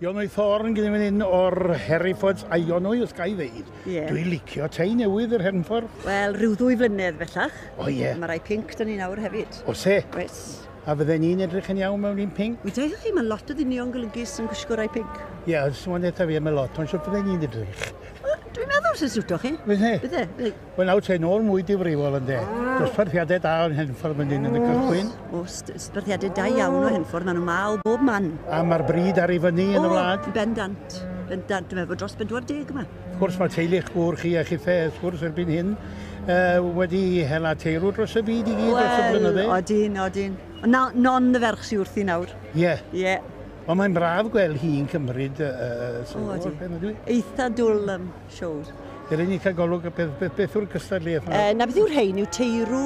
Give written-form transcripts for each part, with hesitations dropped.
Ionwy Thorne gyda fan hyn o'r Herefords a Ionwy, os ga i ddeud. Ie. Dwi'n licio tei newydd yr Henffordd. Wel, rhyw 2 flynedd bellach. O ie. Mae rai pinc dyn ni nawr hefyd. Oes e? Oes. A fydden ni'n edrych yn iawn mewn un pinc? Wy dweud chi, mae lot o ddynion golygus yn gwisgo rai pinc. Ie, os yw'n eitha fi am y lot, ond siwt fydden ni'n edrych? Dwi'n meddwl sy'n siwto chi. Fydde? Bydde. Bydde. Wel, nawr te nôl mwy difrifol yn de. Dosbarthiadau da o'n Henffordd fan hyn yn y cychwyn. O, dosbarthiadau da iawn o Henffordd, maen nhw ma o bob man. A mae'r bryd ar ei fyny yn y wlad. O, bendant. Bendant, dwi'n meddwl dros 40 yma. Wrth gwrs mae teulu'ch gŵr chi a chithe, wrth gwrs erbyn hyn, wedi hela teirw dros y byd i gyd dros y blynydde. Wel, odyn, odyn. Na, non y ferch sy'n wrthi nawr. Ie. Ie. Ond mae'n braf gweld hi'n cymryd sylw o'r peth, yndyw? Eitha dwl shows. Yr unig cael golwg, beth yw'r cystadleuaeth yma? Na beth yw'r rhain yw teirw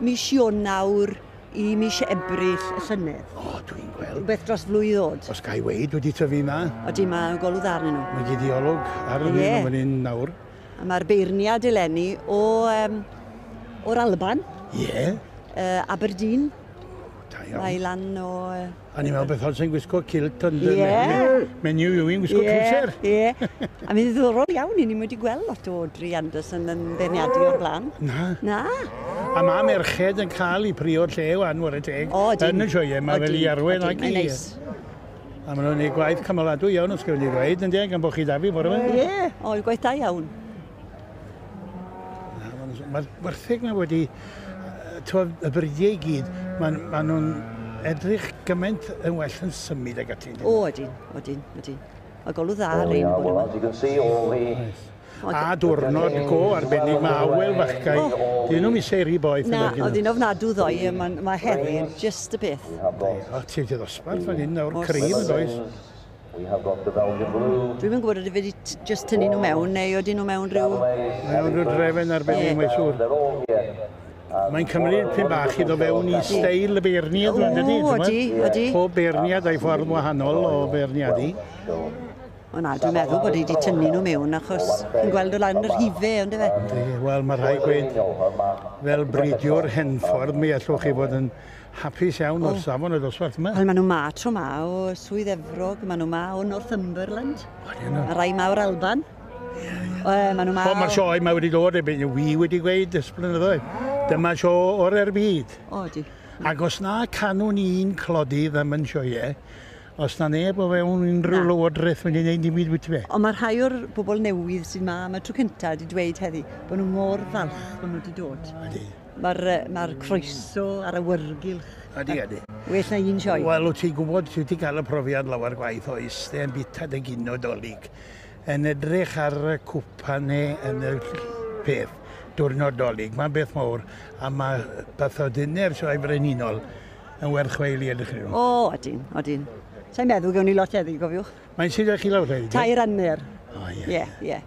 mis Ionawr i mis Ebrill y llynedd. O, dwi'n gweld. Rhywbeth dros flwydd oed. Os ga i weud, wedi tyfu yma. Odi, mae golwg dda arnyn nhw. Mae gyd i olwg ar y yeah. Fan hyn nawr. A mae'r beirniad eleni o'r Alban. Ie. Yeah. Aberdeen. Da iawn. Mae lan o... A ni'n meddwl beth oedd sy'n gwisgo kilt, ond menyw yw i'n gwisgo trwser. Ie, a mae'n ddiddorol iawn i ni wedi gweld lot o Audrey Anderson yn beirniadu o'r blaen. Na. Na. A mae merched yn cael eu priod lle wan, ware teg. O, yn y sioeau, mae fel i arwen ac i. Mae'n neis. A maen nhw'n gwneud gwaith cymaladwy iawn, os gewch chi ddweud, yn gan bod chi da fi bore yma. Ie, o, gwaith da iawn. Mae'r gwartheg yma wedi, y bridiau i gyd, maen nhw'n edrych gymaint yn well yn symud ag ati. O, odyn, odyn, odyn. Mae golwg dda ar ein bore yma. A diwrnod go arbennig, mae awel fachgau. Dyn nhw'n eisiau rhy boeth. Na, oedd hi'n ofnadw ddoe, mae heddi just y beth. O, ti wedi ddosbarth fan hyn nawr, cryf yn does. Dwi'm yn gwybod ydy fe wedi just tynnu nhw mewn, neu oedden nhw mewn rhyw... Mewn rhyw drefen arbennig, mae'n siŵr. Mae'n cymryd pyn bach i ddod fewn i steil y beirniad, ydy? O, ydy, ydy. Pob beirniad a'i ffordd wahanol o beirniadu. O na, dwi'n meddwl bod hi wedi tynnu nhw mewn achos yn gweld o lan yr rhifau, ond efe? Wel, mae rhaid gweud, fel bridiwr Henffordd, mi allwch chi fod yn hapus iawn o'r safon y dosbarth yma. Wel, maen nhw ma tro ma o Swydd Efrog, maen nhw ma o Northumberland, a rai ma o'r Alban. Mae'r sioe mae wedi dod, wi wedi gweud ers blynyddoedd. Dyma sioe o'r byd. O, di. Ac os na canwn un clodi ddim yn sioe, os na neb o fewn unrhyw lywodraeth mynd i wneud dim byd wyt fe. Ond mae rhai o'r bobl newydd sy'n ma am y tro cyntaf wedi dweud heddi bod nhw mor falch bod nhw wedi dod. Ydy. Mae'r croeso a'r awyrgylch. Ydy, ydy. Well na un sioe. Wel, wyt ti'n gwybod, ti wedi cael y profiad lawer gwaith o eistedd yn bita dy gino Dolig, yn edrych ar y cwpan neu yn y peth, diwrnod Dolig. Mae'n beth mawr, a mae bathodynau'r sioe frenhinol yn werth chweil i edrych arnyn nhw. O, odyn, odyn. Sa'n meddwl gewn ni lot heddi, gofiwch. Mae'n sydd â chi lawr heddi? 3.5. O, ie. Ie, ie.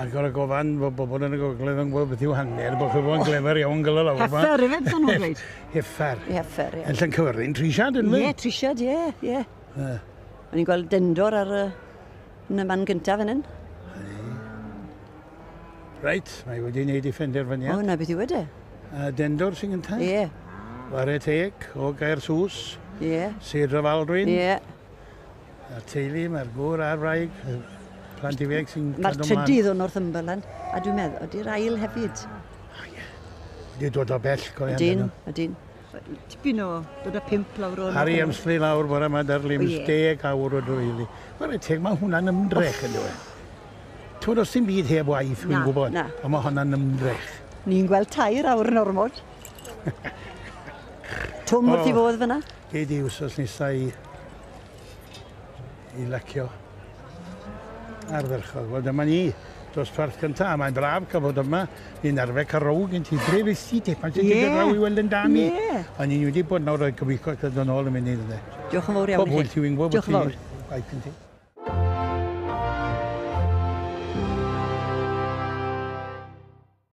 Ac o'r gofan bod bobl yn y gogledd yn gwybod beth yw hanner, bod chi bod yn glyfar iawn gyda lawr yma. Heffer, efe, beth o'n nhw'n dweud? Heffer. Heffer, ie. Yn Llancyfyrddin, Trisiad, yn fe? Ie, Trisiad, ie, ie. O'n i'n gweld Dendor ar y man gyntaf fan hyn. Reit, mae wedi wneud ei phenderfyniad. O, na beth yw e? Dendor sy'n gyntaf? Ie. Ware teg, o Gaersws. Ie. Sir Drefaldwyn. Ie. A'r teulu, mae'r gŵr a'r wraig, plant ifanc sy'n cadw Mae'r trydydd o Northumberland, a dwi'n meddwl, ydy'r ail hefyd. O ie. Wedi dod o bell, gofio amdano. Ydyn, ydyn. Tipyn o dod â 5 lawr o... Harry Emsley lawr bore yma, dar lims 10 awr o drwyli. Ware teg, mae hwnna'n ymdrech yn dweud. Ti'n os dim byd heb waith, dwi'n gwybod. Ond mae hwnna'n ymdrech. Ni'n gweld 3 awr yn ormod. Twm wrth i fodd fyna? Gei di wsos nesa i lacio. Ardderchog. Wel, dyma ni, dosbarth cyntaf. Mae'n braf cael bod yma. Ni'n arfer cael row gen ti. Dre fes ti, pan ti'n dod draw i weld yn da ni. A ni'n wedi bod nawr o'i gobeithio cael dod yn ôl yn munud. Diolch yn fawr iawn i chi. Pob hwyl ti, wy'n gwybod. Diolch yn fawr. Gwaith gen ti.